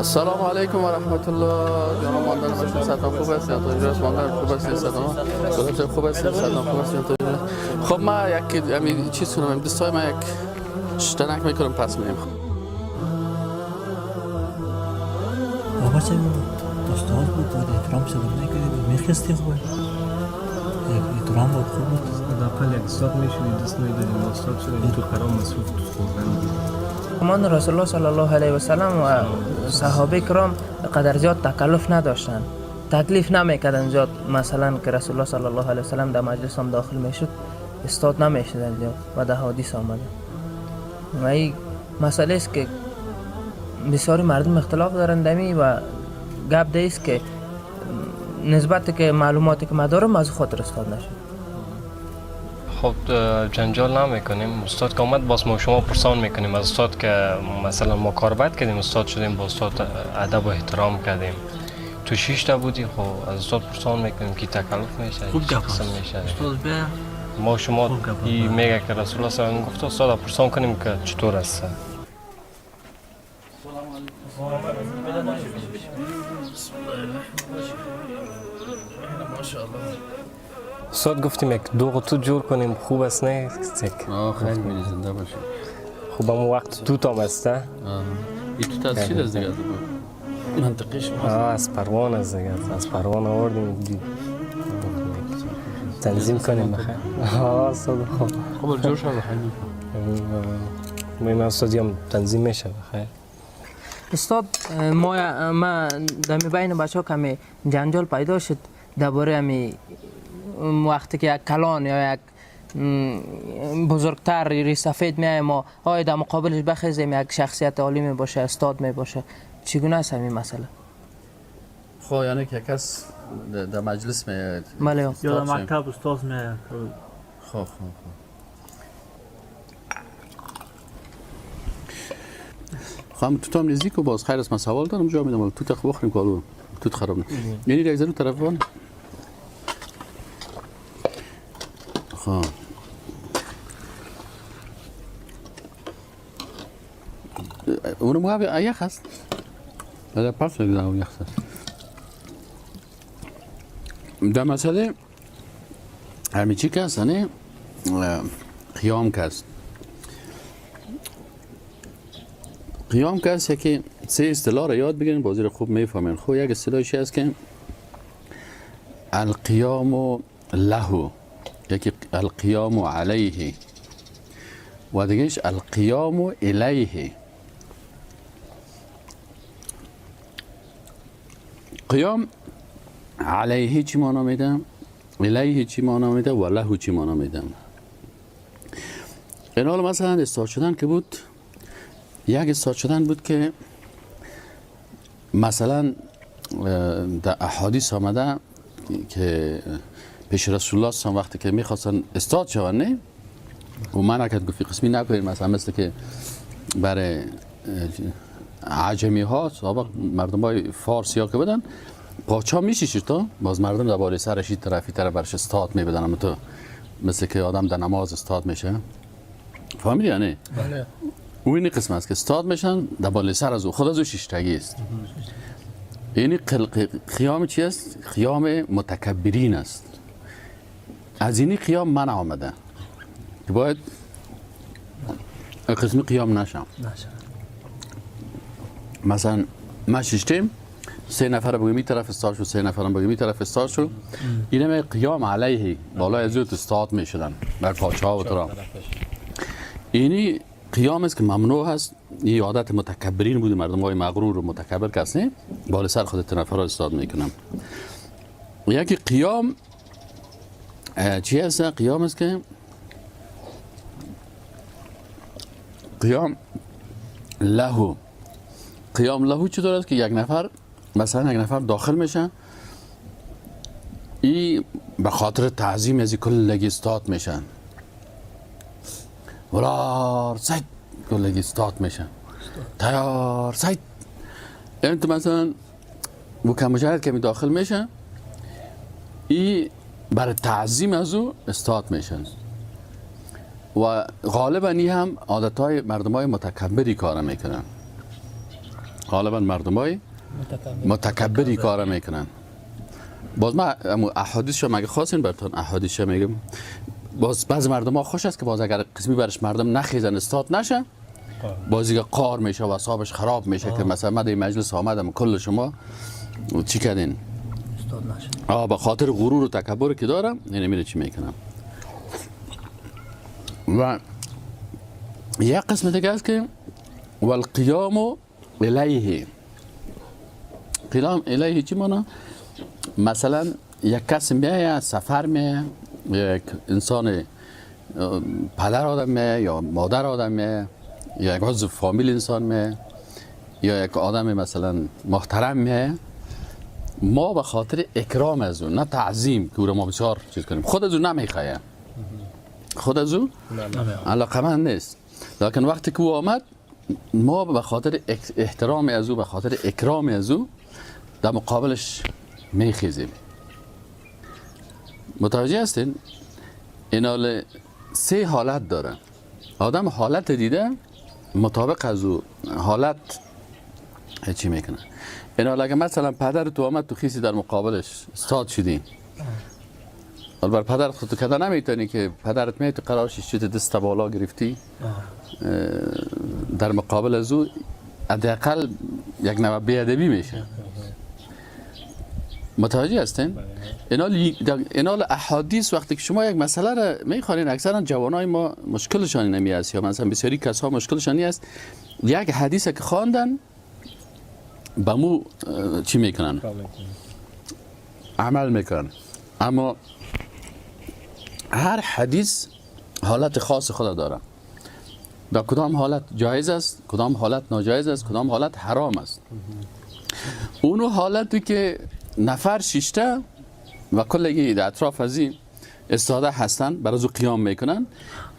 السلام علیکم و رحمت الله. جناب ماندن باشین، سلام خوب است یا تو ماندن خوب است؟ سلام خوب است، سلام خوب است. خب ما یک همین چیز کنم، دوستای ما یک شتنک میکنم پس میایم. بابا چه استاد بود، باید احترام شد میکردیم، میخستیم، خوب احترام بود، خوب بود. حداقل یک استاد میشدی دست میدادیم، استاد شدیم تو قرار مصروف تو خوردن. همان رسول الله صلی الله علیه و سلم و صحابه کرام قدر زیاد تکلف نداشتند، تکلیف نمیکردن زیاد. مثلا که رسول الله صلی الله علیه و سلم در مجلس هم داخل میشد استاد نمیشدن زیاد و در حدیث آمده. و این مسئله است که بسیاری مردم اختلاف دارن دمی و گپ ده است که نسبت که معلوماتی که ما دارم از خاطر استاد نشد. خب جنجال نمیکنیم. استاد که آمد باز ما شما پرسان میکنیم از استاد که مثلا ما کار بد کردیم، استاد شدیم، با استاد ادب و احترام کردیم. تو 6 تا بودی، خب از استاد پرسان میکنیم که تکلف میشه، خوب گپ قسم میشه. استاد بیا ما شما میگه که رسول الله صلی الله علیه و گفت استاد پرسان کنیم که چطور است. استاد گفتیم یک دوغ تو جور کنیم، خوب است نه؟ خیلی میری زنده باشی. خوب همون وقت توت هم است. این توت از چی است دیگه؟ منطقه شما از پروان است دیگه، از پروان آوردیم تنظیم کنیم بخیر. استاد خوب خب جور شد بخیر. من استادی هم تنظیم میشه بخیر. استاد ما در بین بچه ها کمی جنجال پیدا شد درباره همی وقتی که یک کلان یا یک بزرگتر ریش سفید میای ما آیا در مقابلش بخیزیم، یک شخصیت عالی می باشه، استاد می باشه، چگونه است همین مسئله؟ خب یعنی که کس در مجلس میاد، بله، یا در مکتب استاد میاد. خب خب خب خب تو هم نزدیک و باز خیر است. من سوال دارم جواب میدم. تو تخ بخوریم کارو توت خراب نه. یعنی یک ذره طرف وان. خب اونم غابي یخ است. هذا پس اون یخ است. در مسئله همین چی که هست، یعنی قیام که هست، قیام که هست که سه اصطلاح را یاد بگیرین بازی رو خوب میفهمین. خب یک اصطلاحش هست که القیام له، یکی القیام علیه و دیگهش القیام الیه. قیام علیه چی معنا میده؟ الیه چی معنا میده؟ و له چی معنا میده؟ این حال مثلا استاد شدن که بود، یک استاد شدن بود که مثلا در احادیث آمده که پیش رسول الله صلی وقتی که میخواستن استاد شوند، نه و من نکرد گفت قسمی نکنید، مثلا مثل که برای عجمی ها سابق مردم های فارسی ها که بودن پاچا میشیشید تا باز مردم در بالای سرش این طرفی طرف برش استاد میبدن، اما تو مثل که آدم در نماز استاد میشه، فهمیدی یا نه؟ بله. او این قسم است که استاد میشن در بالای سر از او خود از او شیشتگی است. یعنی قیام چی است؟ قیام متکبرین است. از اینی قیام من آمده که باید قسمی قیام نشم. مثلا ما شیشتیم سه نفر بگیم این طرف استاد شد، سه نفرم بگیم این طرف استاد شد، اینم قیام علیه بالای از استاد میشدن بر پاچه ها و ترا. اینی قیام است که ممنوع هست. این عادت متکبرین بود، مردم های مغرور و متکبر که هستن بالا سر خود نفر استاد میکنم. یکی قیام چی هست؟ قیام است که قیام لهو. قیام لهو چطور است که یک نفر مثلا یک نفر داخل میشه، ای به خاطر تعظیم از کلگی استاد میشن، ولار سید کلگی استاد میشن، تیار سید. یعنی تو مثلا و که مجرد که می داخل میشه، ای برای تعظیم از او استاد میشن و غالبا ای هم عادتهای مردم های متکبری کار میکنن. غالبا مردمای متکبری کار میکنن. باز ما احادیث شما مگه خواستین براتون احادیث میگم. باز بعض مردم ها خوش است که باز اگر قسمی برش مردم نخیزن استاد نشه، باز دیگه قار میشه و اعصابش خراب میشه که مثلا من در مجلس آمدم کل شما چی کردین؟ استاد نشه. به خاطر غرور و تکبر که دارم یعنی میره چی میکنم. و یک قسم دیگه است که والقیام الیه. قیام الیه چی مانا؟ مثلا یک کس میایه سفر میایه، یک انسان پدر آدم میایه یا مادر آدم میایه یا یک عضو فامیل انسان میایه یا یک آدم مثلا محترم میایه، ما به خاطر اکرام از اون، نه تعظیم که او رو ما بسیار چیز کنیم، خود از اون نمیخوایه، خود از او علاقمند نیست، لکن وقتی که او آمد ما به خاطر احترام از او، به خاطر اکرام از او در مقابلش میخیزیم. متوجه هستین؟ این سه حالت داره. آدم حالت دیده مطابق از او حالت چی میکنه. این حالا اگه مثلا پدر تو آمد تو خیسی در مقابلش استاد شدی، حالا بر پدرت خود تو کده نمیتونی که پدرت می تو قرار شد دست بالا گرفتی در مقابل از او، حداقل یک نوع بی‌ادبی میشه. متوجه هستین؟ اینال احادیث وقتی که شما یک مسئله را میخوانین، اکثرا جوانای ما مشکلشان نمی است، یا مثلا بسیاری کسا مشکلشان است، یک حدیث که خواندن به مو چی میکنن؟ عمل میکنن. اما هر حدیث حالت خاص خود داره. در کدام حالت جایز است، کدام حالت ناجایز است، کدام حالت حرام است. اونو حالتی که نفر شیشته و کلگی در اطراف از این استاده هستن برای از قیام میکنن،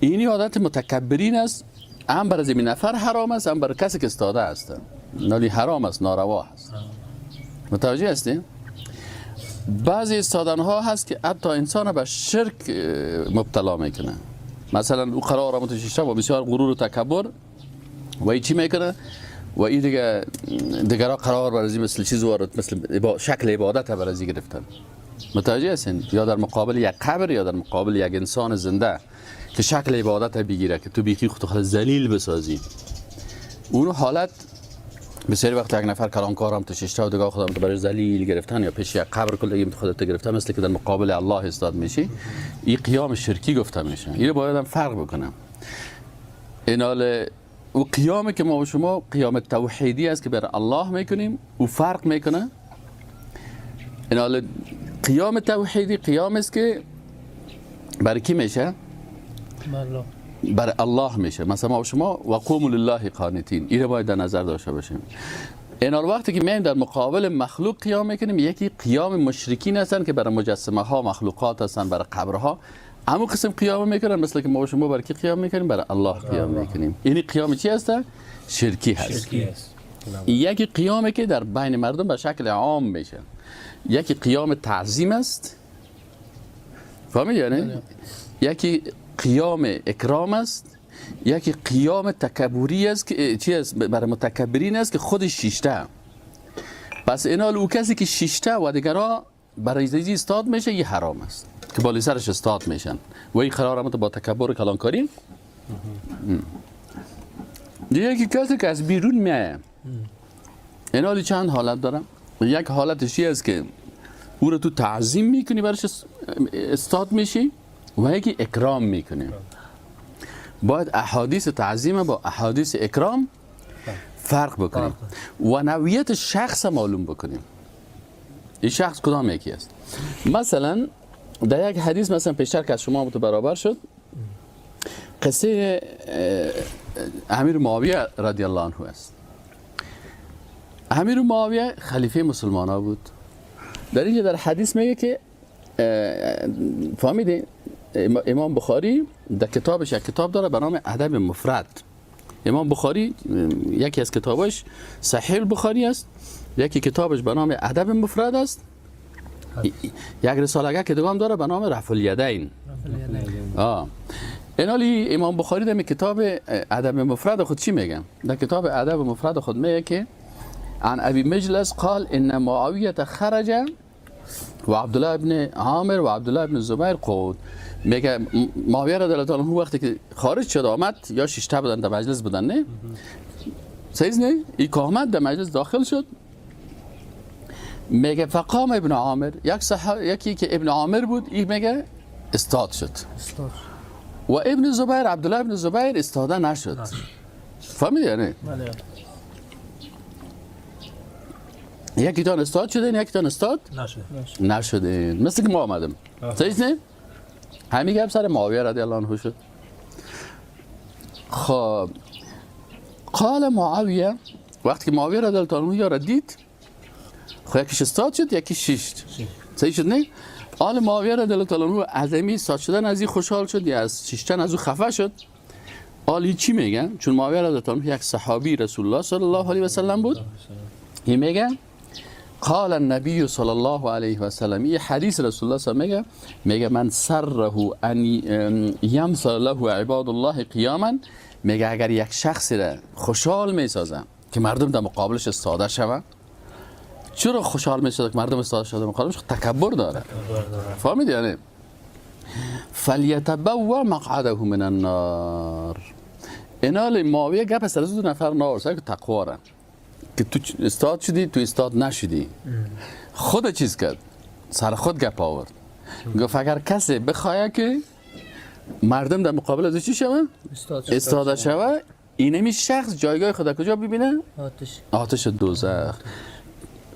اینی عادت متکبرین است. هم برای این نفر حرام است، هم برای کسی که استاده هستن نالی حرام است، ناروا است. متوجه هستین؟ بعضی استادن ها هست که حتی انسان به شرک مبتلا میکنه. مثلا او قرار آمد شیشته با بسیار غرور و تکبر و این چی میکنه و این دیگه دیگرا قرار برازی مثل چیز وارد مثل شکل عبادت برازی گرفتن. متوجه هستین؟ یا در مقابل یک قبر یا در مقابل یک انسان زنده که شکل عبادت بگیره که تو بیخی خود خود ذلیل بسازی. اون حالت بسیاری وقت یک نفر کلانکار هم تو شیشته و دیگه خودم تو برای ذلیل گرفتن یا پیش یک قبر کل خودت گرفتن مثل که در مقابل الله استاد میشی، این قیام شرکی گفته میشه. اینو باید هم فرق بکنم. این حال او قیامی که ما و شما قیام توحیدی است که بر الله میکنیم، او فرق میکنه. این حال قیام توحیدی قیام است که برای کی میشه؟ برای الله میشه. مثلا ما و شما وقوموا لله قانتین، این رو باید در نظر داشته باشیم. این حال وقتی که میایم در مقابل مخلوق قیام میکنیم، یکی قیام مشرکین هستن که برای مجسمه ها مخلوقات هستن، برای قبرها همون قسم قیام میکنن، مثل که ما و شما برای کی قیام میکنیم؟ برای الله قیام میکنیم. این قیام چی هست؟ شرکی هست. شرکی هست. یکی قیامی که در بین مردم به شکل عام میشه، یکی قیام تعظیم است، فهمیدی؟ یعنی یکی قیام اکرام است، یکی قیام تکبری است که چی است؟ برای متکبرین است که خودش شیشته. پس اینا او کسی که شیشته و دیگرا برای زیزی استاد میشه، یه حرام است که بالای سرش استاد میشن و این قرار هم با تکبر کلانکاری. یکی کسی که از بیرون میایه، اینا چند حالت داره. یک حالتش است که او رو تو تعظیم میکنی برش استاد میشی، و یکی اکرام میکنی. باید احادیث تعظیم با احادیث اکرام فرق بکنیم و نوعیت شخص معلوم بکنیم. این شخص کدام یکی است؟ مثلا در یک حدیث مثلا پیشتر که از شما برابر شد، قصه امیر معاویه رضی الله عنه است. امیر معاویه خلیفه مسلمان ها بود. در اینجا در حدیث میگه که فهمیدی امام بخاری در کتابش یک کتاب داره به نام ادب مفرد. امام بخاری یکی از کتابش صحیح بخاری است، یکی کتابش به نام ادب مفرد است، یک رساله که دیگه هم داره به نام رفع الیدین. اینالی امام بخاری در کتاب ادب مفرد خود چی میگه؟ در کتاب ادب مفرد خود میگه که عن ابي مجلس قال ان معاويه خرج و عبدالله ابن عامر و عبدالله ابن زبیر قعود. میگه معاویه رضی الله عنه وقتی که خارج شد آمد، یا شش تا بودن در مجلس بودن، نه صحیح نه؟ ای که آمد در مجلس داخل شد، میگه فقام ابن عامر، یکی که ابن عامر بود، این میگه استاد شد. و ابن زبیر، عبدالله ابن زبیر استاده نشد. فهمیدی یعنی؟ بله. یکی تان استاد شده، یکی تان استاد نشده. مثل که ما آمدیم. صحیح نه؟ همین گپ سر معاویه رضی الله عنه شد. خب قال معاویه، وقتی که معاویه رضی الله عنه یارا دید، خب یکیش استاد شد، یکی شیشت. صحیح شد نه؟ آل معاویه رضی الله عنه از این استاد شدن از این خوشحال شد یا از شیشتن از او خفه شد؟ آلی چی میگن؟ چون معاویه رضی الله عنه یک صحابی رسول الله صلی الله علیه و سلم بود. این میگه قال النبی صلی الله علیه و سلم، این حدیث رسول الله صلی الله علیه و میگه من سره ان یمثل له عباد الله قیاما، میگه اگر یک شخصی را خوشحال میسازم که مردم در مقابلش استاده شوند. چرا خوشحال میسازه که مردم استاده شوند مقابلش؟ تکبر داره. فهمیدی یعنی؟ فلیتبوأ مقعده من النار. اینا معاویه گپ سر از دو نفر ناورد که تقوا را که تو استاد شدی، تو استاد نشدی. خود چیز کرد، سر خود گپ آورد، گفت اگر کسی بخواه که مردم در مقابل از چی شوه؟ استاده شوه، اینمی شخص جایگاه خود کجا ببینه؟ آتش دوزخ.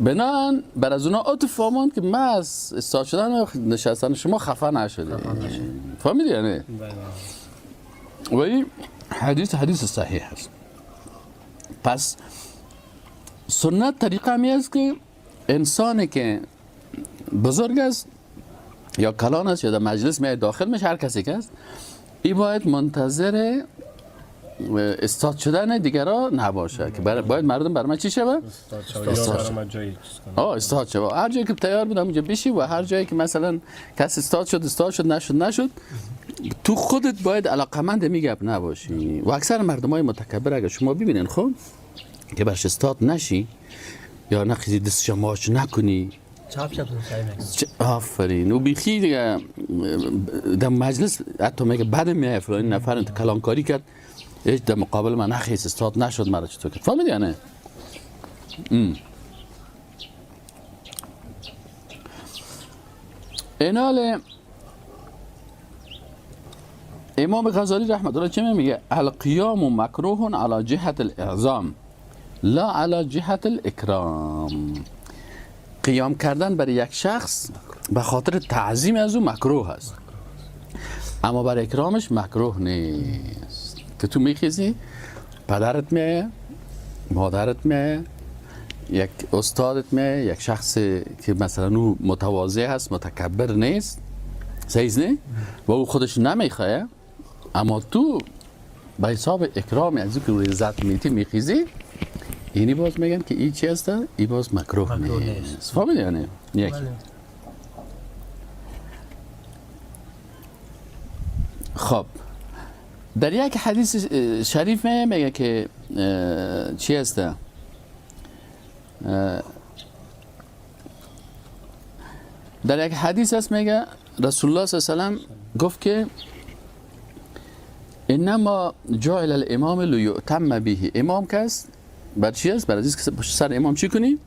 بنان بر از اونا عطف آمان که من از استاد شدن و نشستن شما خفه نشده. فهمیدی یعنی؟ و این حدیث حدیث صحیح است. پس سنت طریقه می است که انسانی که بزرگ است یا کلان است یا در مجلس می داخل میشه، هر کسی که است، ای باید منتظر استاد شدن دیگران نباشه که باید مردم بر من چی شوه؟ استاد شوه. هر جایی که تیار بود اونجا بشی و هر جایی که مثلا کس استاد شد استاد شد، نشد نشد، تو خودت باید علاقمند میگپ نباشی. و اکثر مردم های متکبر اگر شما ببینین خب که برش استاد نشی یا نخیزی دستش ماچ نکنی، چاپ چاپ سعی. آفرین. و بیخی دیگه در مجلس حتی میگه بعد میای فلان نفر انت کلانکاری کرد، هیچ در مقابل من نخیز استاد نشد، مرا چطور کرد؟ فهمیدی یا نه؟ اینال امام غزالی رحمت الله چه میگه؟ القیام مکروه علی جهت الاعظام لا علی جهت الاکرام. قیام کردن برای یک شخص به خاطر تعظیم از او مکروه است، اما برای اکرامش مکروه نیست. که تو میخیزی پدرت میایه، مادرت میایه، یک استادت میایه، یک شخص که مثلا او متواضع هست، متکبر نیست، صحیح نه؟ و او خودش نمیخواه، اما تو به حساب اکرام از او که عزت میتی میخیزی، اینی باز میگن که این چی هست؟ این باز مکروه نیست. فهمیدی یعنی؟ یک. خب در یک حدیث شریف میگه که چی هست؟ در یک حدیث هست میگه رسول الله صلی الله علیه و سلم گفت که انما جعل الامام لیؤتم به. امام کس بر چی است؟ برای که پشت سر امام چی کنی؟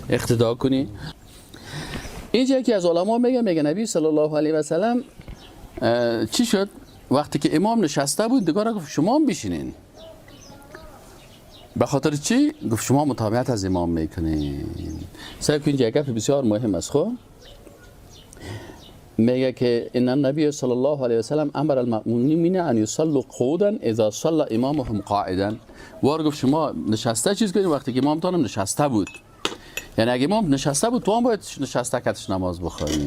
اقتدا کنی. اینجا یکی از علما میگه نبی صلی الله علیه و سلم چی شد؟ وقتی که امام نشسته بود دیگه گفت شما هم بشینین. به خاطر چی؟ گفت شما متابعت از امام میکنین. سعی کنید یک گپ بسیار مهم است. خب میگه که ان النبی صلی الله علیه و سلم امر المأمومین ان یصلوا قعودا اذا صلى امامهم قاعدا. وار گفت شما نشسته چیز کنید وقتی که امامتون نشسته بود. یعنی اگه امام نشسته بود تو هم باید نشسته کتش نماز بخوانی.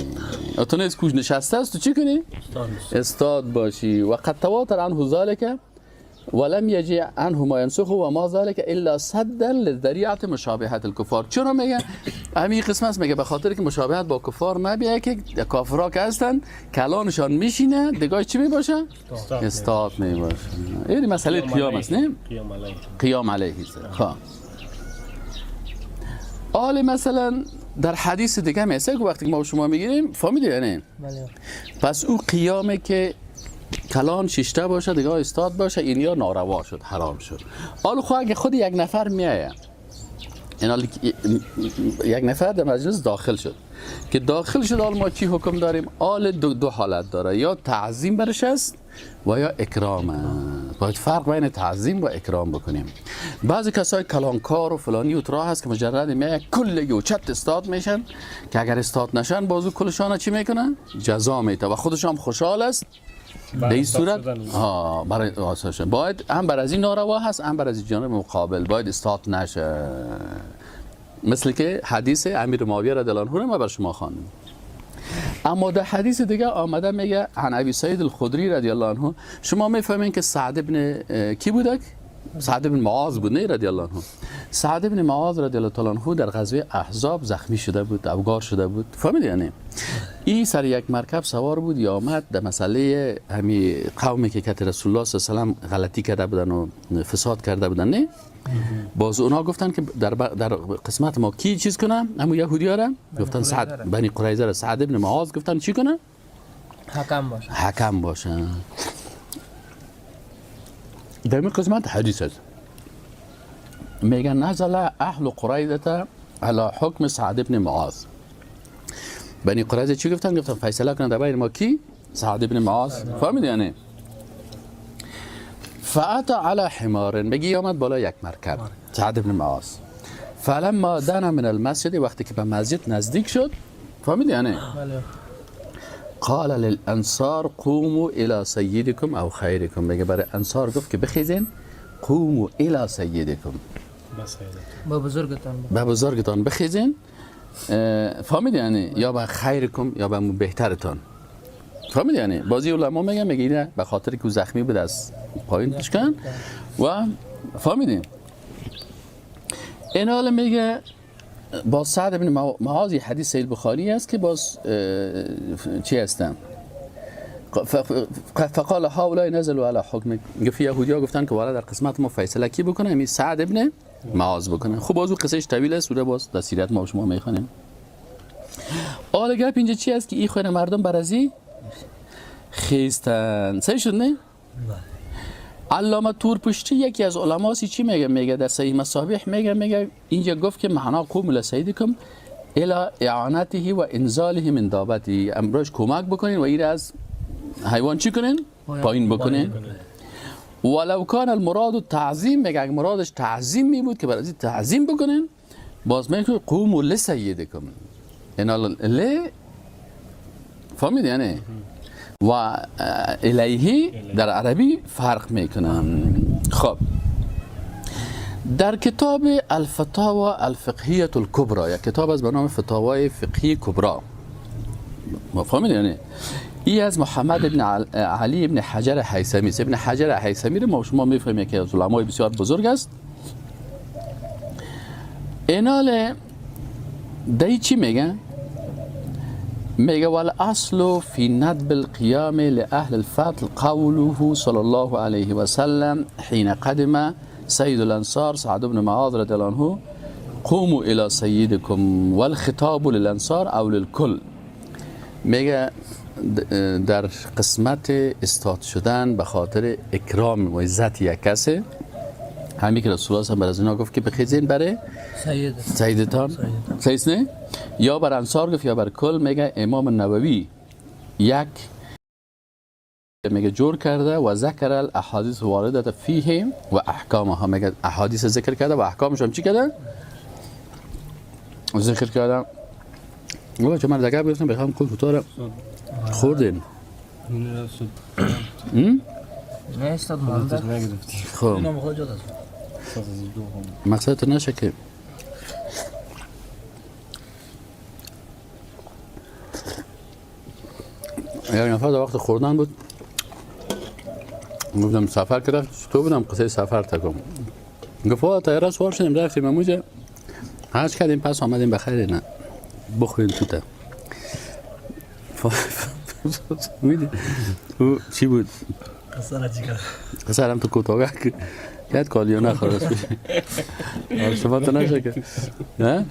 تو نیست کوش نشسته است تو چی کنی؟ استاد باشی. و قد تواتر عنه ذلك ولم یجی عنه ما ينسخه و ما ذلك الا سدا لذریعه مشابهت الكفار. چرا میگه همین قسم است؟ میگه به خاطر که مشابهت با کفار نبیه که کافرا که هستن کلانشان میشینه دیگه چی میباشه؟ استاد میباشه. این مسئله قیام است نه؟ قیام علیه. خب آل مثلا در حدیث دیگه میسه که وقتی ما شما میگیریم فهمیدی یعنی؟ بله. پس او قیامه که کلان ششته باشه دیگه استاد باشه، این یا ناروا شد، حرام شد. حالا خب اگه خود یک نفر میایه، این یک نفر در مجلس داخل شد، که داخل شد، حال ما چی حکم داریم؟ آل دو حالت داره، یا تعظیم برش است و یا اکرام است. باید فرق بین تعظیم و اکرام بکنیم. بعضی کسای کلانکار و فلانی و ترا هست که مجرد میای کلگی و چت استاد میشن، که اگر استاد نشن بازو کلشان چی میکنن؟ جزا میته و خودش هم خوشحال است. به این صورت ها برای آساشه باید هم بر از این ناروا هست، هم بر از جانب مقابل باید استاد نشه. مثل که حدیث امیر معاویه رضی الله عنه ما بر شما خواندیم. اما در حدیث دیگه آمده میگه عن ابی سعید الخدری رضی الله عنه، شما میفهمین که سعد ابن کی بودک؟ سعد ابن معاذ بود نه رضی الله عنه. سعد ابن معاذ رضی الله تعالی عنه در غزوه احزاب زخمی شده بود، افگار شده بود، فهمیدی یعنی؟ این سر یک مرکب سوار بود یا آمد در مسئله همی قومی که کت رسول الله صلی الله علیه و سلم غلطی کرده بودن و فساد کرده بودن نه؟ باز اونا گفتن که در قسمت ما کی چیز کنه؟ همون یهودی‌ها را گفتن سعد بنی قریظه را، سعد ابن معاذ گفتن چی کنه؟ حکم باشه. حکم باشه. در این قسمت حدیث است. میگن نزل اهل قریظه علی حکم سعد ابن معاذ. بنی قریظه چی گفتن؟ گفتن فیصله کنن در بین ما کی؟ سعد ابن معاذ. فهمیدی یعنی؟ فأتى على حمار، بگی آمد بالا یک مرکب سعد ابن معاذ. فلما دنا من المسجد، وقتی که به مسجد نزدیک شد، فهمیدی یعنی؟ قال للانصار قوموا الى سيدكم او خيركم. میگه برای انصار گفت که بخیزین، قوموا الى سيدكم، به بزرگتان، به بزرگتان بخیزین. فهمیدی یعنی؟ یا به خیرکم یا به بهترتان. فهمیدی یعنی؟ بعضی علما میگن میگه اینه به خاطر که زخمی بود از پایین کن و فهمیدین. این حال میگه با سعد بن معاذ حدیث صحیح بخاری است که باز چی هستم فقال هؤلاء نزلوا على حکم. گفت یهودی‌ها گفتن که والا در قسمت ما فیصله کی بکنه؟ همین سعد ابن معاذ بکنه. خب باز اون قصهش طویل است، سوره باز در سیرت ما شما میخوانیم. حالا گپ اینجا چی است که این خونه مردم برازی خیستن. صحیح شد نه؟ علامه تورپشتی یکی از علماست چی میگه؟ میگه در صحیح مصابیح میگه اینجا گفت که معنا قوم لسیدکم الی اعانته و انزاله من دابته، امروز کمک بکنین و این از حیوان چی کنین؟ پایین بکنین. ولو کان المراد تعظیم، میگه اگه مرادش تعظیم می بود که برای تعظیم بکنین، باز میگه قوموا لسیدکم، اینا ل فهمید یعنی و الیه در عربی فرق میکنن. خب در کتاب الفتاوى الفقهیه الکبرى، یک کتاب از به نام فتاوای فقهی کبرا، فهمید یعنی؟ ای از محمد ابن علی ابن حجر هیثمی است. ابن حجر هیثمی رو ما شما میفهمیم که از علمای بسیار بزرگ است. اینال دی چی میگه؟ میگه والاصل فی ندب القیام لاهل الفتح قوله صلی الله علیه و سلم حين قدم سید الانصار سعد بن معاذ رضی الله عنه قوموا الى سیدکم والخطاب للانصار او للکل. میگه در قسمت استاد شدن به خاطر اکرام و عزت یک کسی، همین که رسول الله بر از اینا گفت که بخیزین برای سیدتان، سید نه؟ یا بر انصار گفت یا بر کل. میگه امام نووی یک میگه جور کرده و ذکر الاحادیث وارده فیه و احکامها، میگه احادیث ذکر کرده و احکامش هم چی کرده؟ ذکر کرده. بابا چون من دیگه گفتم بخوام کل فطور خوردین. نه استاد مانده. خب مقصد نشه که یک نفر در وقت خوردن بود، گفتم سفر که رفت تو بودم قصه سفر تکم، گفت وا طیاره سوار شدیم رفتیم اموجه حج کردیم پس آمدیم بخیر، نه بخورین توته. میدی او چی بود؟ قصه هم تو کوتاه کرد کالیو نخورد شما تو نشه که نه؟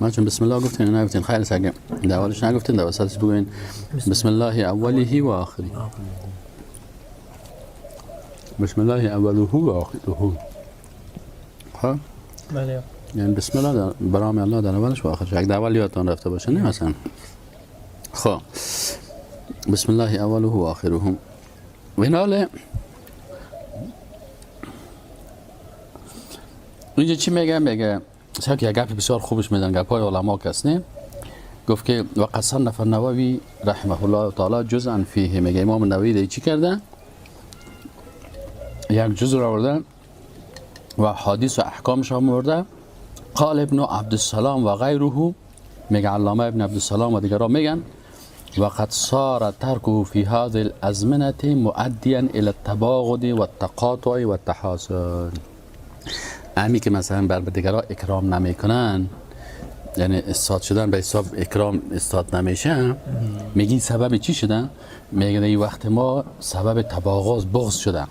من چون بسم الله گفتین نگفتین، خیر است اگه در اولش نگفتین در وسطش بگوین بسم الله اوله و آخره. بسم الله اوله و آخره. خب بله، یعنی بسم الله برام الله در اولش و آخرش، اگه در اول یادتان رفته باشه نه مثلا. خب بسم الله اوله و آخره. و این حاله اینجا چی میگه؟ میگه که یک گپ بسیار خوبش میدن، گپ های علما کس نه. گفت که وقد صنف النووی رحمه الله تعالی جزءا فیه. میگه امام نووی ده چی کرده؟ یک جزء را آورده و حدیث و احکامش هم آورده. قال ابن عبدالسلام و غیره، میگه علامه ابن عبدالسلام و دیگران میگن وقد صار ترکه فی هذه الازمنه مؤدیا الى التباغض والتقاطع والتحاسد. امی که مثلا بر دیگران اکرام نمیکنن، یعنی استاد شدن به حساب اکرام استاد نمیشه، میگی سبب چی شدن؟ میگه این وقت ما سبب تباغض، بغض شدن،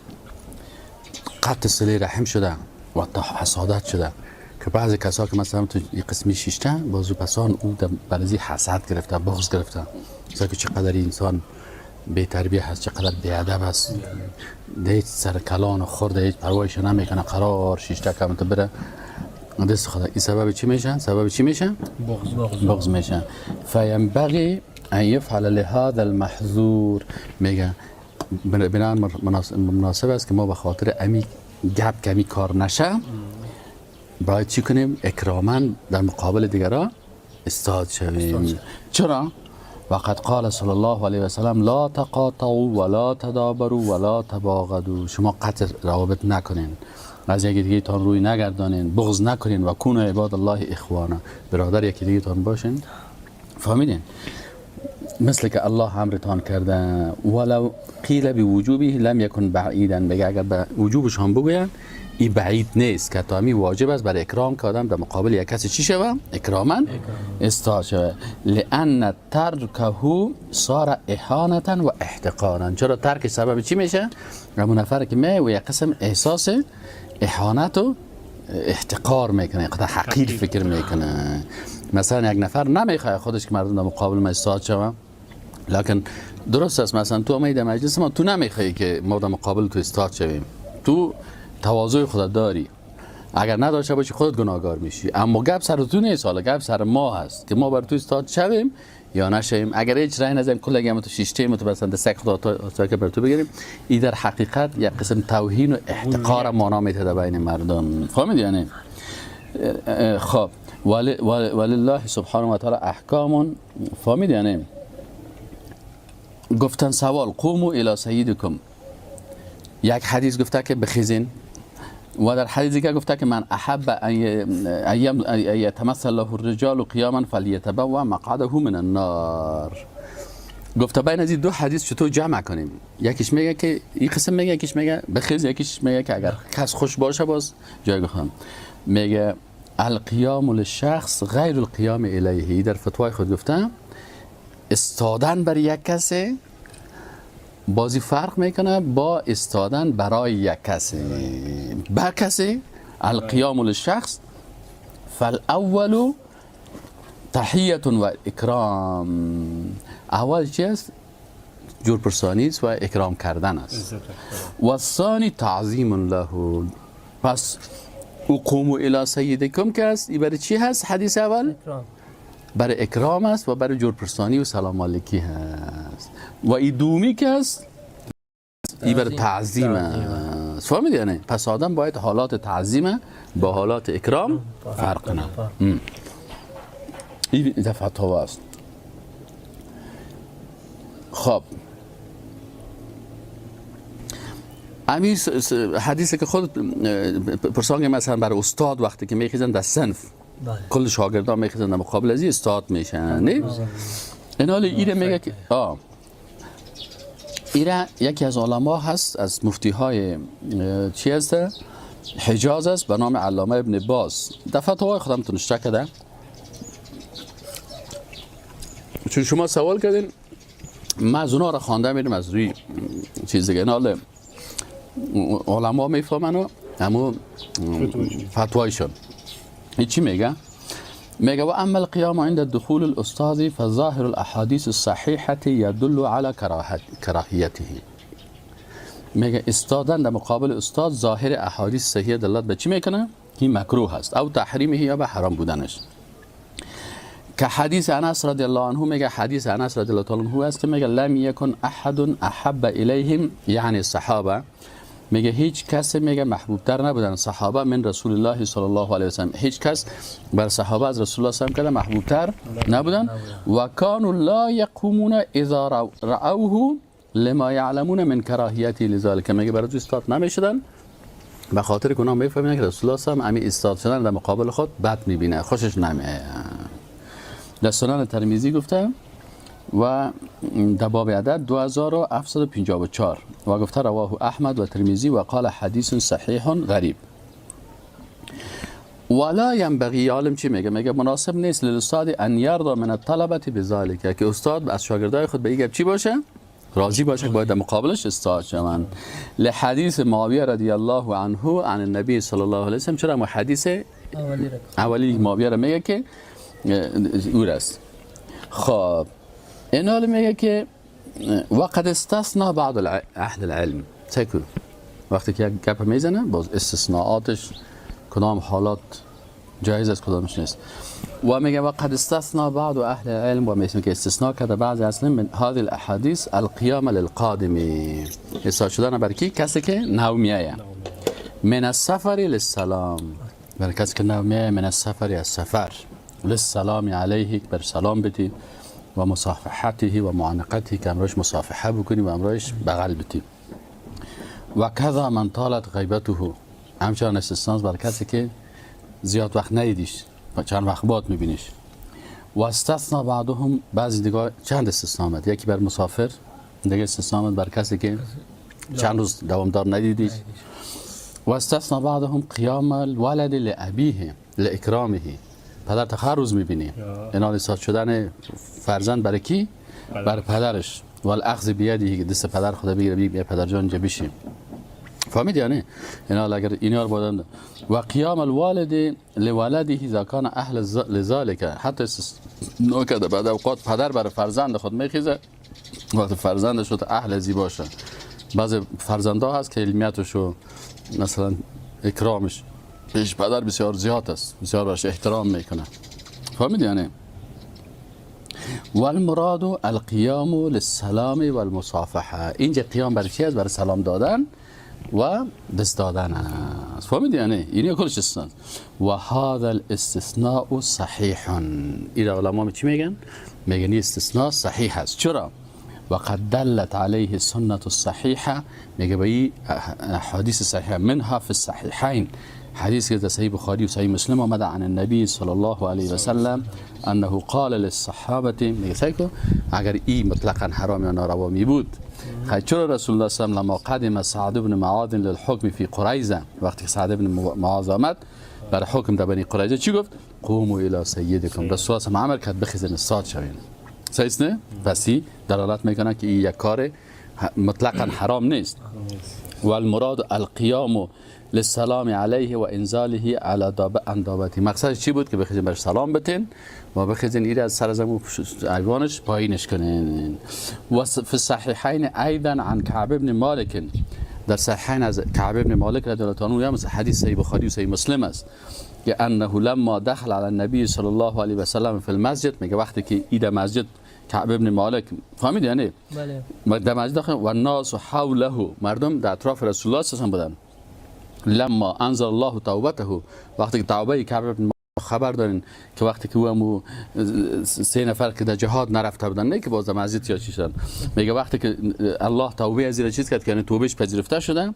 قطع صله رحم شدن و حسادت شدن، که بعضی کسا که مثلا تو قسمی شیشتن بازو پسان او برزی حسد گرفته، بغض گرفته، مثلا که چقدر انسان بی تربیه هست، چقدر بی ادب هست، هیچ سر کلان و خورده هیچ پروایش نمیکنه، قرار شیشته کم تو بره دست خدا. این سبب چی میشن؟ سبب چی میشن؟ بغض میشن. فینبغی ان یفعل لهذا المحظور. میگه بنابراین مناسب است که ما به خاطر امی گپ کمی کار نشه باید چی کنیم؟ اکراما در مقابل دیگران استاد شویم. چرا؟ وقد قال صلی الله علیه و سلم لا تقاطعوا ولا تدابروا ولا تباغضوا. شما قطع روابط نکنین، از یکی دیگه تان روی نگردانین، بغض نکنین، و کونوا عباد الله اخوانا، برادر یکی دیگه تان باشین. فهمیدین؟ مثل که الله امرتان کرده. ولو قیل بوجوبه لم یکن بعیدا. بگه اگر به وجوبش هم بگوین این بعید نیست که تامی واجب است برای اکرام که آدم در مقابل یک کسی چی شوه؟ اکراما استاد شوه. لأن ترکه صار اهانتا و احتقارا. چرا ترک سبب چی میشه؟ همون نفر که می و یک قسم احساس اهانت و احتقار میکنه، قدر حقیر فکر میکنه. مثلا یک نفر نمیخواد خودش که مردم در مقابل ما استاد شوه، لکن درست است مثلا تو آمدی در مجلس ما، تو نمیخوای که ما در مقابل تو استاد شویم، تو تواضع خودت داری، اگر نداشته باشی خودت گناهکار میشی. اما گپ سر تو نیست، حالا گپ سر ما هست که ما بر تو استاد شویم یا نشویم. اگر هیچ رای نزنیم کل اگه تو شیشته تو مثلا دستک خدا تا که بر تو بگیریم، این در حقیقت یک قسم توهین و احتقار معنا میده بین مردم. فهمیدی یعنی؟ خب ولله سبحانه و تعالی احکام. فهمیدی یعنی؟ گفتن سوال قوموا الی سیدکم، یک حدیث گفته که بخیزین، و در حدیث دیگه گفته که من احب ان یتمثل له الرجال قیاما فلیتبوأ مقعده من النار. گفته بین از این دو حدیث چطور جمع کنیم؟ یکیش میگه که این قسم میگه، یکیش میگه بخیز، یکیش میگه که اگر کس خوش باشه باز جای خودم. میگه القیام للشخص غیر القیام الیه. در فتوای خود گفته استادن بر یک کسی بازی فرق میکنه با استادن برای یک کسی. بر کسی القیام للشخص فالاول تحیه و اکرام. اول چی است؟ جورپرسانی است و اکرام کردن است. و ثانی تعظیم له. پس قوموا الی سیدکم که است، این برای چی هست؟ حدیث اول برای اکرام است و برای جورپرسانی و سلام علیکی هست. و این دومی که است این برای تعظیم است. فهمیدی یعنی؟ پس آدم باید حالات تعظیم با حالات اکرام فرق کنه. این فتاوا است. خب همین حدیثی که خود پرسانگ مثلا برای استاد وقتی که میخیزن در صنف، کل شاگردان میخیزن در مقابل از این استاد میشن، نه؟ این حال ایره میگه که ایره یکی از علما هست، از مفتی های چی هست؟ حجاز است، به نام علامه ابن باز. در فتوای خودم تونشته کرده. چون شما سوال کردین من از اونا را خوانده میرم از روی چیز دیگه. این حال علما میفهمن و همون فتوایشون. این چی میگه؟ میگه و اما القيام عند دخول الاستاذ فظاهر الاحاديث الصحيحه يدل على کراهیته. میگه استادن در مقابل استاد ظاهر احادیث صحیحه دلالت به چی میکنه؟ که مکروه هست او تحریمه یا به حرام بودنش. که حدیث انس رضی الله عنه، میگه حدیث انس رضی الله عنه است که میگه لم یکن احد احب الیهم، یعنی صحابه، میگه هیچ کس میگه محبوب تر نبودن صحابه من رسول الله صلی الله علیه و سلم، هیچ کس بر صحابه از رسول الله صلی الله علیه و سلم محبوب تر نبودن. و کانوا لا یقومون اذا رأوه لما یعلمون من کراهیتی لذلک. میگه برای استاد نمیشدن به خاطر که اونا میفهمیدن که رسول الله صلی الله علیه و سلم استاد شدن در مقابل خود بد میبینه، خوشش نمیاد. در سنن ترمذی گفته و در باب عدد 2754 و گفته رواه احمد و ترمذی و قال حدیث صحیح غریب. ولا ينبغي، عالم چی میگه؟ میگه مناسب نیست للاستاذ ان یرضى من الطلبه بذلك، که استاد از شاگردای خود به این چی باشه؟ راضی باشه که باید در مقابلش استاد شوند. لحدیث معاویه رضی الله عنه عن النبی صلی الله علیه و سلم. چرا ما حدیث اولی معاویه را میگه که اور است. خب این حال میگه که وقد استثنى بعض اهل العلم. سیکو وقتی که یک گپ میزنه باز استثناءاتش کدام حالات جایز است کدامش نیست. و میگه وقد استثنى بعض اهل العلم، و میگه که استثناء کرده بعضی اصلا من هذه الاحاديث القيام للقادم، استثناء شدن بر کی؟ کسی که نو میایه، من السفر للسلام، بر کسی که نو میایه، من السفر از سفر، للسلام علیه، بر سلام بدی، و مصافحته و معانقته، که امرایش مصافحه بکنی و امرایش بغل بدی. و کذا من طالت غیبته، همچنان استثناء بر کسی که زیاد وقت ندیدیش و چند وقت بعد میبینیش. و استثنا بعضهم، بعضی دیگه چند استثنا آمد، یکی بر مسافر، دیگه استثنا آمد بر کسی که چند روز دوامدار ندیدیش. و استثنا بعضهم قیام الولد لابیه لاکرامه، پدر تا هر روز میبینی، اینا استاد شدن فرزند برای کی؟ بر پدرش. والاخذ بیده، که دست پدر خدا بگیره بگه پدر جان اینجا بشین. فهمید یعنی اینا اگر اینا رو بودن. و قیام الوالد لولده اذا کان اهل لذلك، حتی استثناء کرده بعد اوقات پدر برای فرزند خود میخیزه وقتی فرزندش شد اهل زی باشه. بعضی فرزندا هست که علمیتش و مثلا اکرامش پیش پدر بسیار زیاد است، بسیار برش احترام میکنه. فهمید یعنی والمراد القیام للسلام والمصافحه. اینجا قیام برای چی است؟ برای سلام دادن و دست دادن است. فهمید یعنی اینی کلش استثناء. و هذا الاستثناء صحیح. این علما چی میگن؟ میگن این استثناء صحیح است. چرا؟ وقد دلت عليه السنة الصحيحة، میگه به این احادیث صحیحه، منها في الصحيحين، حدیث که در صحیح بخاری و صحیح مسلم آمده، عن النبی صلی الله علیه و سلم انه قال للصحابه. میگه سیل کو اگر این مطلقا حرام یا ناروا می بود، چرا رسول الله صلی الله علیه و لما قدم سعد بن معاذ للحکم فی قریظه، وقتی سعد بن معاذ آمد برای حکم در بنی قریظه چی گفت؟ قوموا الی سیدکم. رسول الله امر کرد بخیزن استاد شوین. صحیح نه؟ پس دلالت میکنه که این یک کار مطلقا حرام نیست. والمراد القیام للسلام علیه و انزاله علی دابته. مقصد چی بود؟ که بخیزین برش سلام بتین و بخیزین ایره از سر زمون ایوانش پایینش کنین. و فی الصحیحین ایضا عن کعب ابن مالک، در صحیحین از کعب ابن مالک رضی الله عنه، یا حدیث صحیح بخاری و صحیح مسلم است که انه لما دخل علی النبی صلی الله علیه و سلم فی المسجد، میگه وقتی که ای در مسجد کعب ابن مالک، فهمید یعنی؟ بله. در مسجد داخل و الناس حوله، مردم در اطراف رسول الله صلی الله علیه و بودن. لما انزل الله توبته، وقتی که توبه کعب ابن خبر دارین که وقتی که او سه نفر که در جهاد نرفته بودن، نه که باز در مسجد یا چی شدن، میگه وقتی که الله توبه از چیز کرد که یعنی توبهش پذیرفته شده،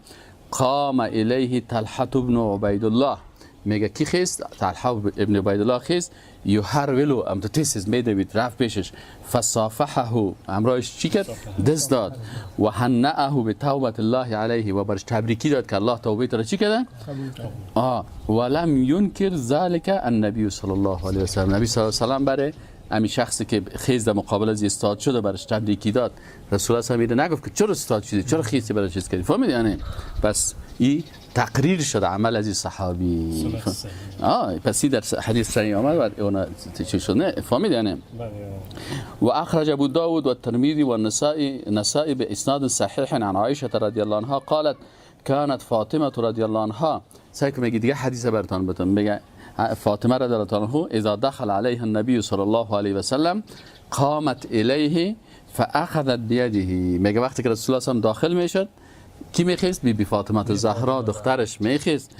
قام الیه طلحه بن عبید الله، میگه کی خیست؟ طلحه ابن عبید الله خیست، یحرولو ام تیسز میدوید رفت پیشش، فصافحه، امرایش چی کرد؟ دست داد، و هنأه بتوبة الله علیه، و برش تبریکی داد که الله توبه را چی کرده؟ ولم ینکر ذلك النبی صلی الله علیه و سلم. نبی صلی الله علیه و سلم برای امی شخصی که خیز در مقابل از استاد شده برش تبریکی داد، رسول الله صلی الله علیه و نگفت که چرا استاد شدی، چرا خیزی برای چیز کردی. فهمید یعنی؟ پس این تقریر شده عمل از این صحابی. پس در حدیث صحیح آمد و اون چی شد نه فهمید یعنی. و اخرج ابو داود و الترمذی و النسائي باسناد صحیح عن عائشه رضی الله عنها قالت كانت فاطمه رضی الله عنها. سعی کنم دیگه حدیث براتون بتون بگه. فاطمه رضی الله عنها اذا دخل عليها النبي صلى الله عليه وسلم قامت الیه فاخذت بيده. میگه وقتی که رسول الله داخل میشد کی میخیست؟ بی بی فاطمه الزهرا دخترش میخیست.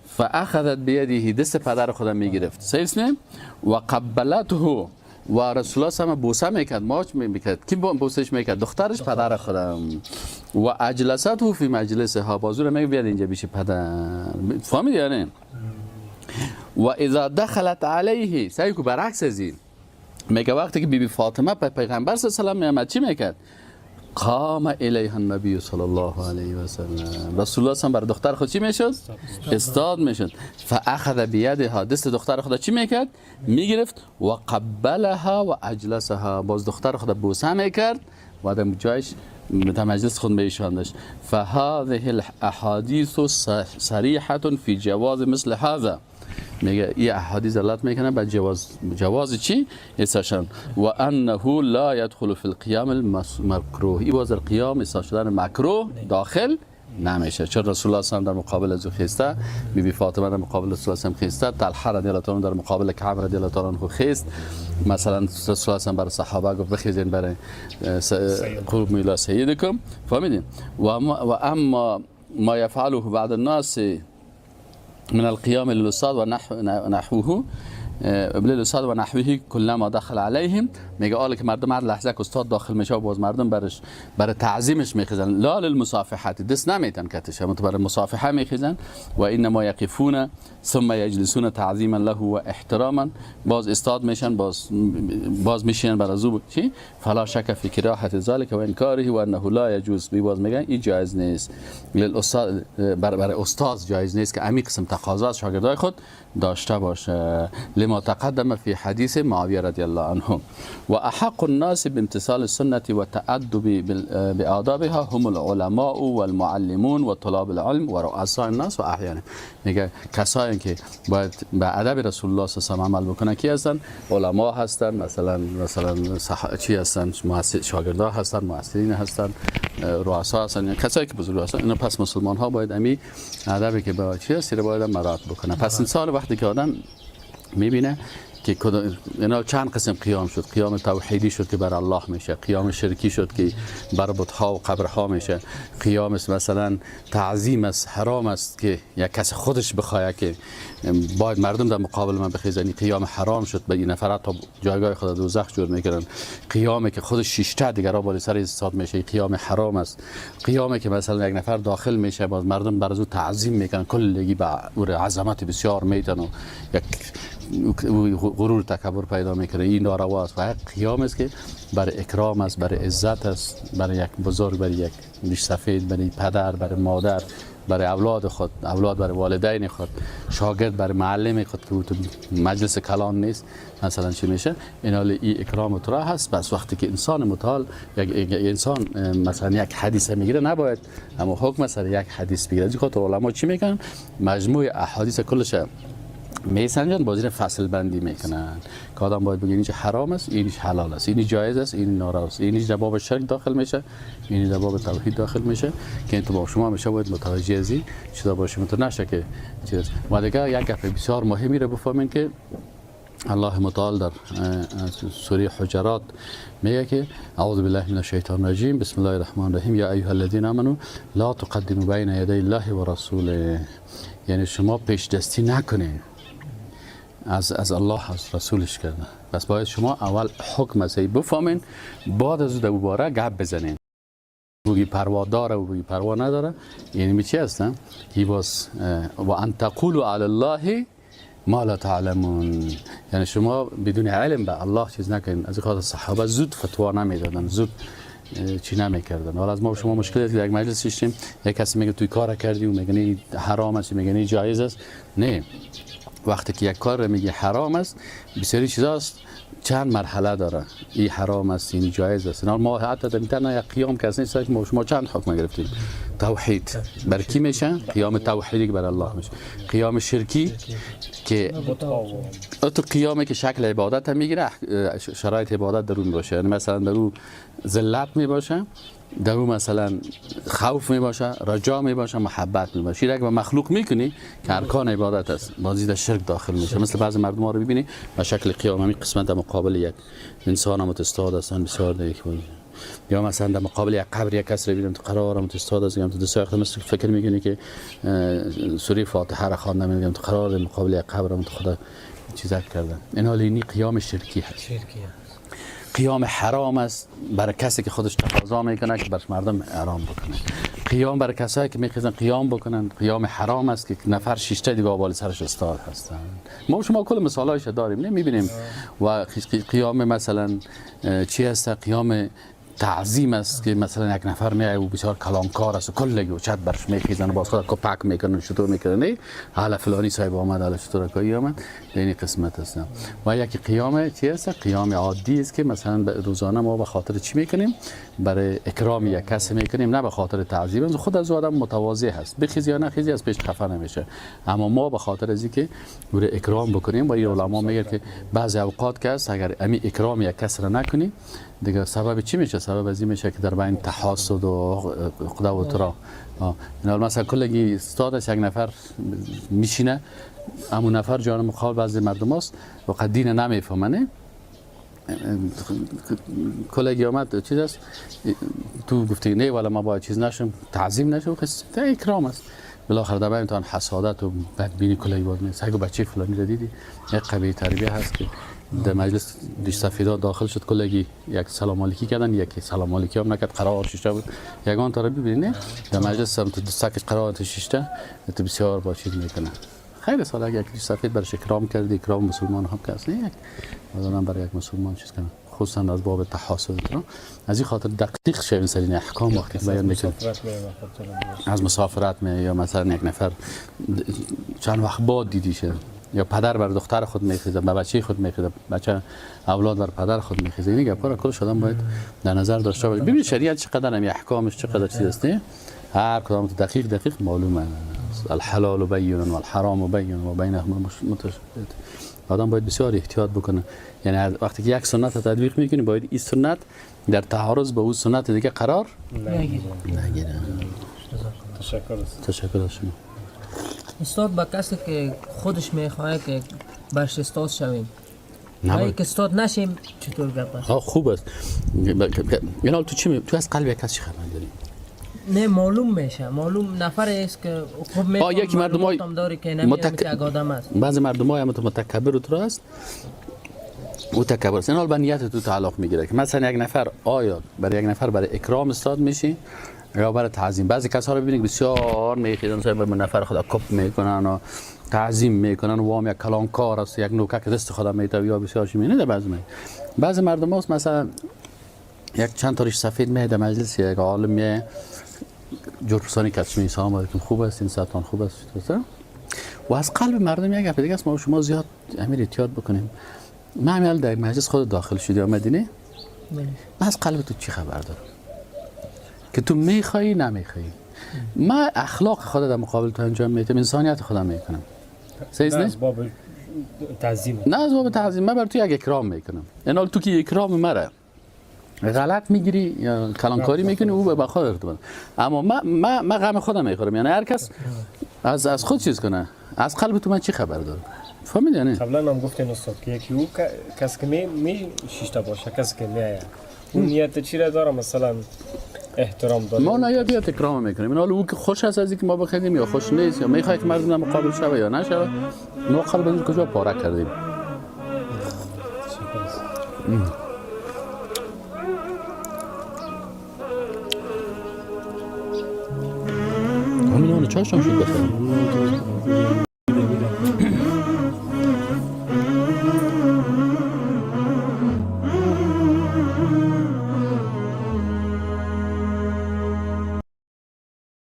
فاخذت بيده، دست پدر خودم میگرفت، صحیح نه؟ و قبلته، و رسول الله صلی بوسه میکرد، ماچ میکرد. کی بوسش میکرد؟ دخترش، پدر خودم. و اجلسته فی مجلسها، بازور میگه بیاد اینجا بیشه پدر، فهمیدی یعنی؟ و اذا دخلت علیه، سعی کو برعکس از این، میگه وقتی که بی بی فاطمه پیغمبر صلی الله علیه و سلم میامد چی میکرد؟ قام الیها النبی صلی الله علیه و سلم. رسول الله صلی بر دختر خود چی میشد؟ استاد میشد. فاخذ بیدها، دست دختر خود چی میکرد؟ میگرفت. و قبلها و اجلسها، باز دختر خود بوسه میکرد و در جایش در مجلس خود میشاندش. فهذه الاحادیث صریحه فی جواز مثل هذا. میگه این احادیث دلالت میکنه به جواز چی؟ ایساشن. و انه لا يدخل فی القیام المکروه. این باز القیام ایسا شدن مکروه داخل نمیشه، چون رسول الله صلی الله علیه و در مقابل از خیسته، بی بی فاطمه در مقابل رسول الله خیسته، طلحه رضی الله عنه در مقابل کعب رضی الله عنه خیست. مثلا رسول الله برای صحابه گفت بخیزین برای قوموا الی سیدکم، فهمیدین؟ و اما ما يفعله بعض الناس من القيام للأستاذ ونحوه للأستاذ ونحوه كلما دخل عليهم. میگه آله که مردم هر لحظه که استاد داخل میشه باز مردم برش برای تعظیمش میخیزن، لا للمصافحه، دست نمیتن کتش، اما برای مصافحه میخیزن. و انما یقفون ثم یجلسون تعظیما له و احتراما، باز استاد میشن، باز میشینن بر از او چی؟ فلا شک فی کراهه ذلك و انکاره و انه لا یجوز. باز میگن این جایز نیست للاستاذ، برای استاد جایز نیست که امی قسم تقاضا از شاگردای خود داشته باشه، لما تقدم فی حدیث معاویه رضی الله عنه. و احق الناس بامتثال السنة والتأدب بآدابها هم العلماء والمعلمون وطلاب العلم ورؤساء الناس و احیانهم. میگه کسایی که باید به ادب رسول الله صلی الله علیه و عمل بکنن کی هستن؟ علما هستن، مثلا چی هستن؟ شاگردا هستن، محصلین هستن، رؤسا هستن، یعنی کسایی که بزرگ هستن. اینا پس مسلمان ها باید امی ادبی که با چی هست باید مراعات بکنن. پس انسان وقتی که آدم میبینه که اینا چند قسم قیام شد، قیام توحیدی شد که بر الله میشه، قیام شرکی شد که بر بت‌ها و قبرها میشه، قیام مثلا تعظیم است، حرام است که یک کس خودش بخواد که باید مردم در مقابل من بخیزن، قیام حرام شد، به این نفرات تا جایگاه خود دوزخ جور میکردن. قیامی که خودش شیشته دیگرا بالای سر استاد میشه، قیام حرام است. قیامی که مثلا یک نفر داخل میشه باز مردم بر او تعظیم میکنن، کلگی به او عظمت بسیار میتن و یک غرور تکبر پیدا میکنه، این ناروا است. و یک قیام است که برای اکرام است، برای عزت است، برای یک بزرگ، برای یک ریش سفید، برای پدر، برای مادر، برای اولاد خود، اولاد برای والدین خود، شاگرد برای معلم خود که تو مجلس کلان نیست مثلا چی میشه، این حال ای اکرام تو هست. بس وقتی که انسان متعال یک انسان مثلا یک حدیث میگیره، نباید اما حکم سر یک حدیث بگیره. از خاطر علما چی میکنن؟ مجموع احادیث کلش میسنجن، بازی فصل بندی میکنن که آدم باید بگه اینش حرام است، اینش حلال است، اینش جایز است، این ناروا است، اینش در باب شرک داخل میشه، اینش در باب توحید داخل میشه، که این تو با شما میشه باید متوجه از این چیزا باشیم، تو نشه که چیز. و دیگه یک گپ بسیار مهمی رو بفهمین که الله متعال در سوره حجرات میگه که اعوذ بالله من الشیطان الرجیم، بسم الله الرحمن الرحیم، یا ایها الذین آمنوا لا تقدموا بین یدی الله و رسوله. یعنی شما پیش دستی نکنین از الله از رسولش کرده. پس باید شما اول حکم از بفهمین، بعد از دوباره گپ بزنین. بگی پروا داره و بگی پروا نداره، یعنی می چی هستن؟ که باز و ان تقولوا علی الله ما لا تعلمون، یعنی شما بدون علم به الله چیز نکنین. از خاطر صحابه زود فتوا نمیدادن، زود چی نمیکردن. حالا از ما و شما مشکل است که یک مجلس شیشتیم، یک کسی میگه توی کار کردی و میگه حرام است، میگه جایز است. نه، وقتی که یک کار میگه حرام است، بسیاری چیزاست چند مرحله داره، این حرام است، این جایز است. ما حتی در میتونه یک قیام که نیست، ما شما چند حکم گرفتیم. توحید بر کی میشه؟ قیام توحیدی که بر الله میشه. قیام شرکی که تو قیامی که شکل عبادت هم میگیره، شرایط عبادت در اون باشه، یعنی مثلا در اون ذلت میباشه، در اون مثلا خوف میباشه، رجا میباشه، محبت میباشه. این که مخلوق میکنی که ارکان عبادت است، بازی در شرک داخل میشه. مثل بعضی مردم ها رو ببینی به شکل قیام همین قسمت در مقابل یک انسان هم استاد هستن بسیار دیگه، یا مثلا در مقابل یک قبر یک کس رو ببینم تو قرارم تو استاد است، تو دست مثل فکر میکنی که سوره فاتحه را خواندم، میگم تو قرار مقابل یک قبرم تو خدا چیزک کردن. این حال اینی قیام شرکی هست. شرکی هست. قیام حرام است برای کسی که خودش تقاضا میکنه که برش مردم حرام بکنه. قیام برای کسایی که میخوان قیام بکنن، قیام حرام است که نفر شش تا دیگه بالا سرش استاد هستن. ما شما کل مثالایش داریم، نمیبینیم. و قیام مثلا چی هست؟ قیام تعظیم است که مثلا یک نفر میای و بسیار کلانکار است و کلگی و چت برش میخیزن و باز خود کپک میکنن و چطور میکنن، نه حالا فلانی صاحب آمد، حالا چطور کاری آمد، این قسمت است. و یکی قیام چی است؟ قیام عادی است که مثلا روزانه ما به خاطر چی میکنیم؟ برای اکرام یک کس میکنیم، نه به خاطر تعظیم. خود از آدم متواضع هست، بخیزی یا نخیزی از پیش خفه نمیشه، اما ما به خاطر از اینکه برای اکرام بکنیم. و این علما میگه که بعضی اوقات که است اگر امی اکرام یک کس را نکنی دیگه سبب چی میشه؟ سبب از این میشه که در بین تحاسد و عقده و ترا. اینا مثلا کلگی استاد است، یک نفر میشینه، اما نفر جان مقابل بعضی مردم است و قد دین نمیفهمنه، کلگی آمد چیز است، تو گفتی نه ولی ما باید چیز نشم، تعظیم نشم، اکرام است. بالاخره در بین تان حسادت و بدبینی کلگی بود نیست. اگه بچه فلانی را دیدی، یک قبیله تربیه هست که در مجلس دیش سفیدا داخل شد، کلگی یک سلام علیکی کردن، یکی سلام علیکی هم نکرد، قرار شیشته بود. یگان تا رو ببینی در مجلس هم تو دستکش قرار شیشته تو بسیار با چیز میکنه. خیلی سال اگه یک دیش سفید برش اکرام کردی، اکرام مسلمان هم که اصلا یک مثلا برای یک مسلمان چیز کنه، خصوصا از باب تحاسد. از این خاطر دقیق شوین سر این احکام وقتی بیان میکنه. از مسافرت می یا مثلا یک نفر چند وقت بعد دیدی شه، یا پدر بر دختر خود میخیزه، به بچه خود میخیزه، بچه اولاد بر پدر خود میخیزه. این گپا را کلش آدم باید در نظر داشته باشه. ببینید شریعت چقدر هم احکامش چقدر چیز است، هر کدام دقیق دقیق معلومه. الحلال بین و الحرام بین و بینهما متشابهات. آدم باید بسیار احتیاط بکنه. یعنی وقتی که یک سنت تطبیق میکنی باید این سنت در تعارض با اون سنت دیگه قرار نگیره. تشکر از شما. استاد با کسی که خودش میخواد که برش استاد شویم، نه که استاد نشیم چطور گپ است؟ خوب است. یعنی تو چی تو از قلب یک کسی خبر داری؟ نه معلوم میشه، معلوم نفر است که خوب میفهمه. یکی مردم داری که نمی‌دونم یک آدم است. بعضی مردم های متکبر تو است، او تکبر است. این حال به نیت تو تعلق میگیره که مثلا یک نفر آیا برای یک نفر برای اکرام استاد میشی یا برای تعظیم. بعضی کسا رو ببینید بسیار میخیزن سر به نفر خدا کپ میکنن و تعظیم میکنن و وام یک کلانکار است، یک نوکک دست خدا میته یا بسیار چی میینه. بعضی مردم هست مثلا یک چند تاریش سفید میه در مجلس، یک عالم میه جور پرسانی کس می سلام علیکم خوب است، این ساعتان خوب است، و از قلب مردم یک گپ دیگه است. ما شما زیاد امیر احتیاط بکنیم. من همین در مجلس خود داخل شدی آمدی، من از قلب تو چی خبر دارم که تو میخوایی نمیخوایی؟ من اخلاق خود در مقابل تو انجام میدم، انسانیت خودم میکنم. نه از باب تعظیم، نه از باب تعظیم، من بر تو یک اکرام میکنم. این تو که اکرام مرا غلط میگیری یا کلانکاری میکنی او به خود ارتباط، اما ما غم خودم میخورم. یعنی هر کس از خود چیز کنه، از قلب تو من چی خبر دارم؟ فهمیدی؟ یعنی قبلا هم گفتین استاد که یکی او کس که می شیشته باشه، کس که میآید اون نیت چی را داره، مثلا احترام داره، ما نه یا اکرام میکنیم. این حالا او که خوش است از اینکه ما بخندیم یا خوش نیست یا میخواد که مردم مقابل شوه یا نشوه، ما قلب از کجا پاره کردیم؟ همین آن چاشم شد بخیر.